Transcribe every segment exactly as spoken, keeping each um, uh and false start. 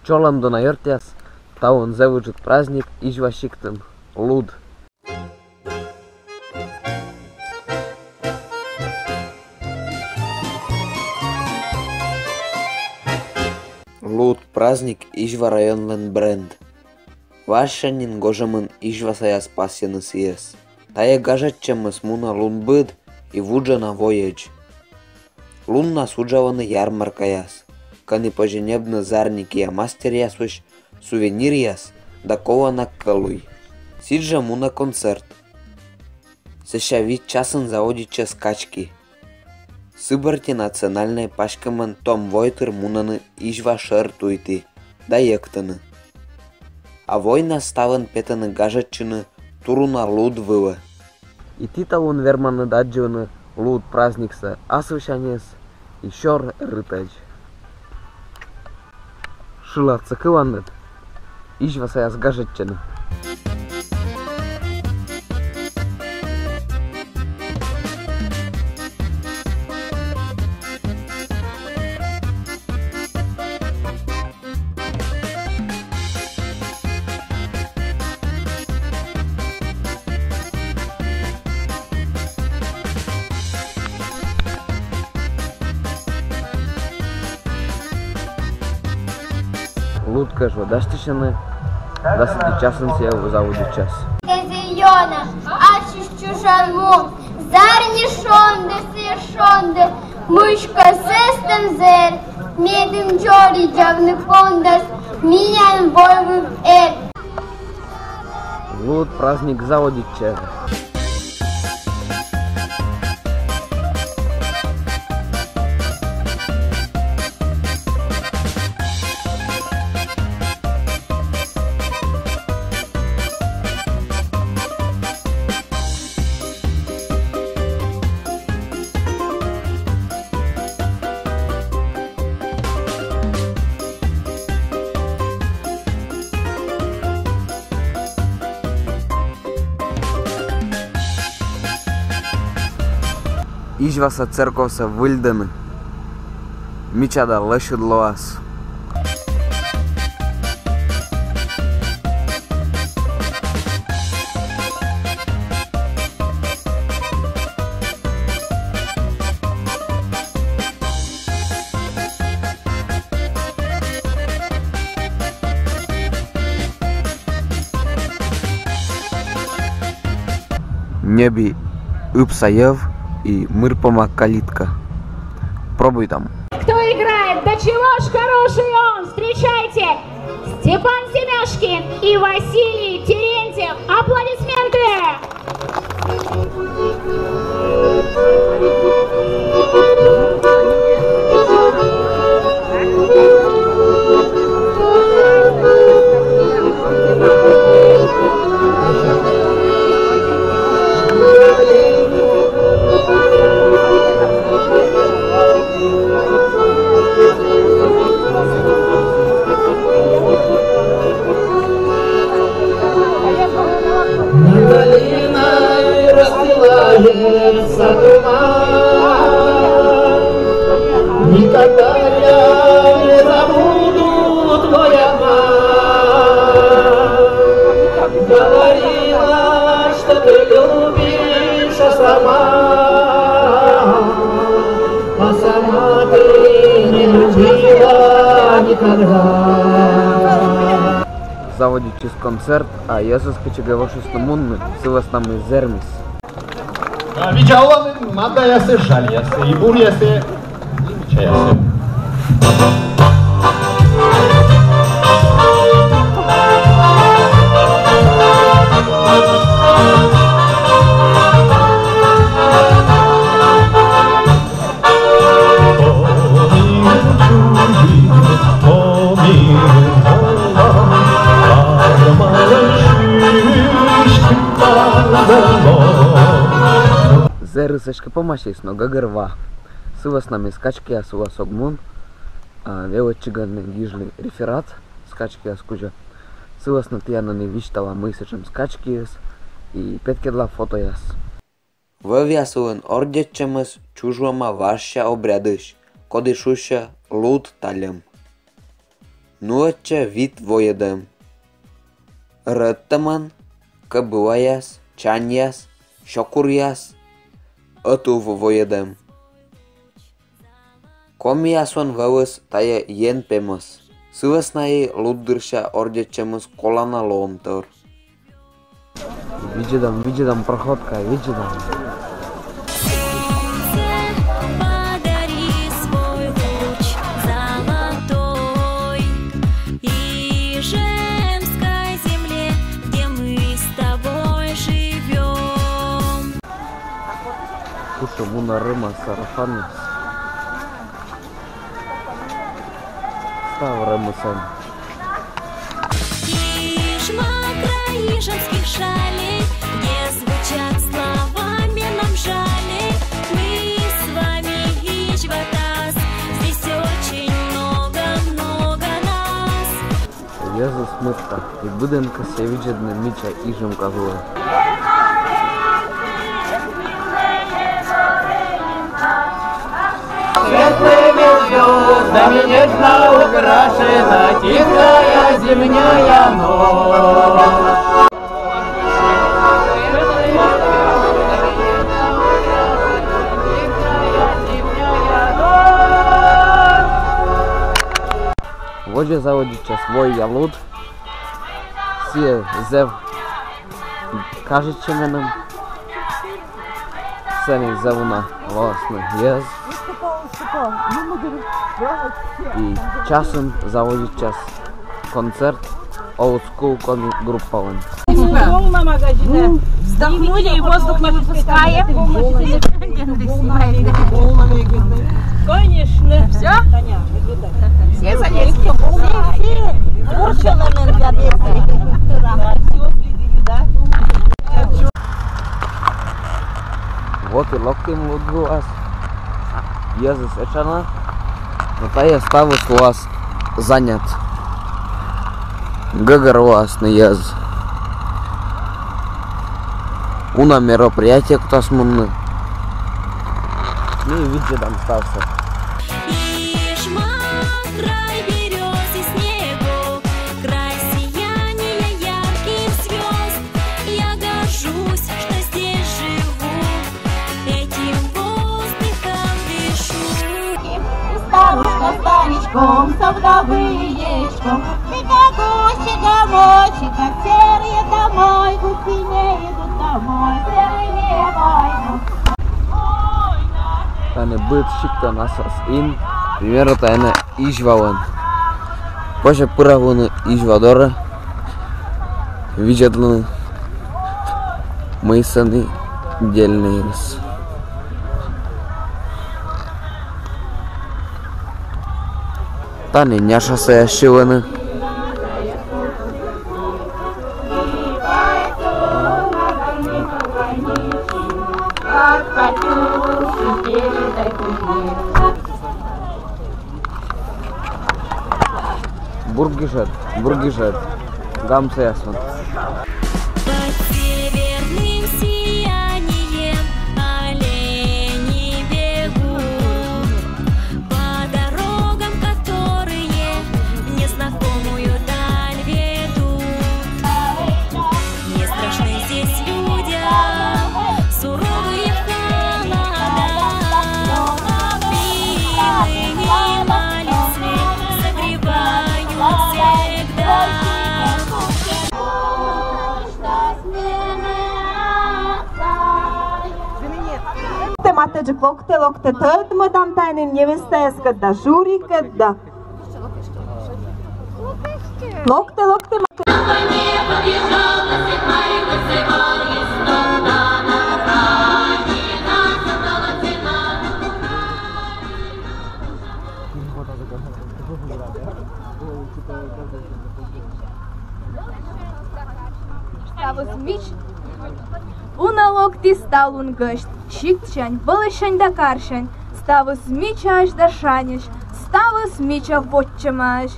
Чолӧм, дона ёртъяс, талун зэв ыджыд праздник Изьва сиктын — Луд. Луд праздник — Изьва районлӧн бренд. Важся нин гожӧмын изьвасаяс пасйӧны сійӧс. Тайӧ гажӧдчӧмыс мунӧ лунбыд и вуджӧ на воӧдз. Луннас уджалӧны ярмаркаяс, кӧні позьӧ ньӧбны зарни киа мастеръясысь сувениръяс да колана кӧлуй. Сідзжӧ мунӧ концерт. Сэсся вит часын заводитчӧ скачки. Сы бӧрти национальнӧй паськӧмӧн том войтыр мунӧны Изьва шӧр туйті да йӧктӧны. А войнас ставӧн петӧны гажӧдчыны туруна Луд вылӧ. И ті талун верманныд аддзывны Луд праздникса асывсяньыс и сёр рытӧдз. Шыладсӧ кыланныд, изьвасаяс гажӧдчӧны. Луд кежлӧ дасьтысьӧны, дас ӧти часын сійӧ заводитчас. Эзӧ ёна, ачыс чужан мун, зарни шондіс и шонді, мышка сӧстӧм зэр, медым дзоридзавны пондас миян войвыв эр. Луд праздник заводитчӧ. Изьваса церковсӧ выльдӧны. Мича да лӧсьыд лоас. Ньӧби ыбса йӧв и мырпома калитка. Пробуйтам. Кто играет? Да чего ж хороший он! Встречайте! Степан Семяшкин и Василий Терентьев. Аплодисменты! Над долиной расстилается туман, никогда я не забуду твой обман. Говорила, что ты любишь, а сама, а сама ты не любила никогда. Заводитчис концерт, а йӧзыс кытчӧкӧ вошисны мунны, сы вӧсна мый зэрмис. А, видза оланныд, мадаясыс, жальясыс и буръясыс, чаясыс. Зэрыс эськӧ помасис, но гӧгӧрва. Сы вӧсна мый скачкияс вылас ог мун, а велӧдчигӧн гижлі реферат скачкияс кузя. Сы вӧсна тіянӧн и висьтала, мый сэтшӧм скачкиыс, и петкӧдла фотояс. Вӧвъяс вылын ордйӧдчӧмыс чужлӧма важся обрядысь, коді шусьӧ Луд тальӧм. нуӧдчӧ вит воӧдӧм: рӧдтӧмӧн, кӧбываяс, чаньяс, сёкуръяс, ӧтувву воӧдӧм. Комияслӧн вӧлыс тайӧ Ен пемӧс. Сы вӧсна и луддырся ордйӧдчӧмыс колана лоӧмтор. Видзӧдам, видзӧдам, проходкаӧ видзӧдам. Солнце, подари свой луч золотой Ижемской земле, где мы с тобой живём. Кутшӧм уна рӧма сарафаныс. Став рӧмысь. Ижма, край ижемских шалей, где звучат слова менам жалей. Мы с вами изьватас, здесь очень много-много нас. Йӧзыс мыйта, и быдӧн кӧсйӧ видзӧдны мича Ижемка вылӧ. Светлыми звёздами нежно украшена тихая зимняя ночь. Водзӧ заводитчас войя луд. Сійӧ зэв кажитчӧ меным. Сэні зэв уна лоасны йӧз. И часын заводитчас концерт Old School Comic группалӧн. Вздохнули и воздух не выпускаем. Конечно. Все? Все залезли. Все, все. Вот и локтім луд вылас. Йӧзыс этша на, но тайӧ ставыс лоас занят. Гӧгӧр лоасны йӧз. Уна мероприятие кутас мунны. Ну и видзӧдам ставсӧ. Ижма, край берёз и снегов, край сияния ярких звёзд. Я горжусь, что здесь живу, этим воздухом дышу. Старушка старичком, со вдовы яичком. Ты как гуси комочек, как серые домой, гуси не идут домой, серые не пойдут. Тані быд сиктын асас ин, примерно тані Изьвалӧн. Позьӧ пыравны Изьва дорӧ, видзӧдлыны, мый сэні дельнӧйыс. Тані няшасаяс сьывлӧны. Бур гижӧд, бур гижӧд. Гамсаяс вӧлі. Под северным сиянием олени бегут по дорогам, которые в незнакомую даль ведут. Не страшны здесь людям суровые холода. Белые малицы согревают всегда. Локтӧ матӧджык, локтӧ, локтӧ, тӧдмӧдам тані невестаяскӧд да жюрикӧд да. Локтӧ, локтӧ, локтӧ. Ставыс мича. Уна локтіс талун гӧсьт. Сиктсянь, вӧлысьсянь да карсянь. Ставыс мичаӧсь да шаньӧсь, ставыс мича вотчӧмаӧсь.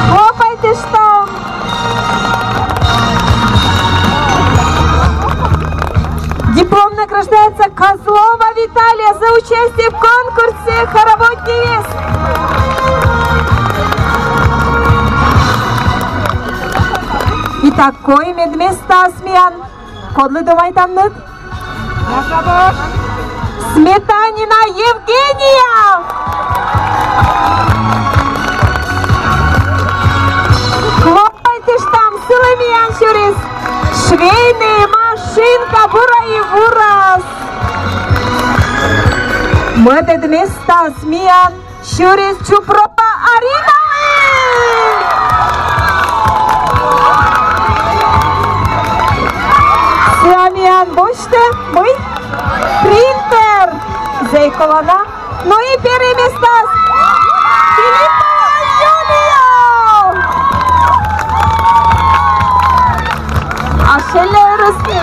Хлопайтыштам! Диплом награждается Козлова Виталия за участие в конкурсе «Хоровод невест». Итак, коймӧд местаыс миян. Кодлы думайтанныд? Сметанина Евгения! Хлопайтыштам, сылы миян сюрис. Швейная машинка бура и бурас. Мӧдӧд местаыс миян сюрис Чупрова Ариналы. Сыа миян босьтӧ мый? Принтер. Зэй колана. Ну и первой местаыс Филиппова Юлия. А шеллерысни.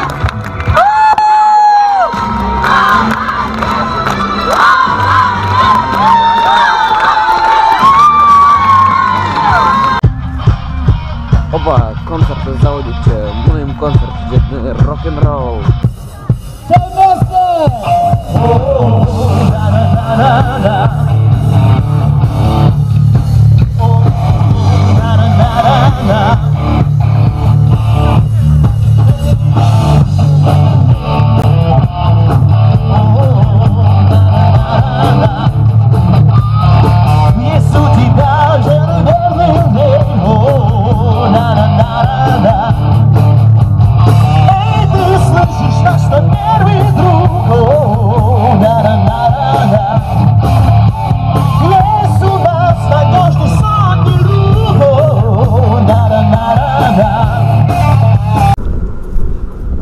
Опа, концерт заводитчӧ, мунім концерт, рок-н-ролл.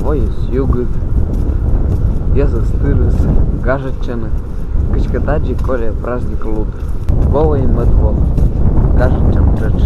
Войис югыд, йӧзыс тырыс гажӧдчӧны, кыдзкӧ тадзи кольӧ праздник лун. Ковӧй мӧд во, гажӧдчам тшӧтш.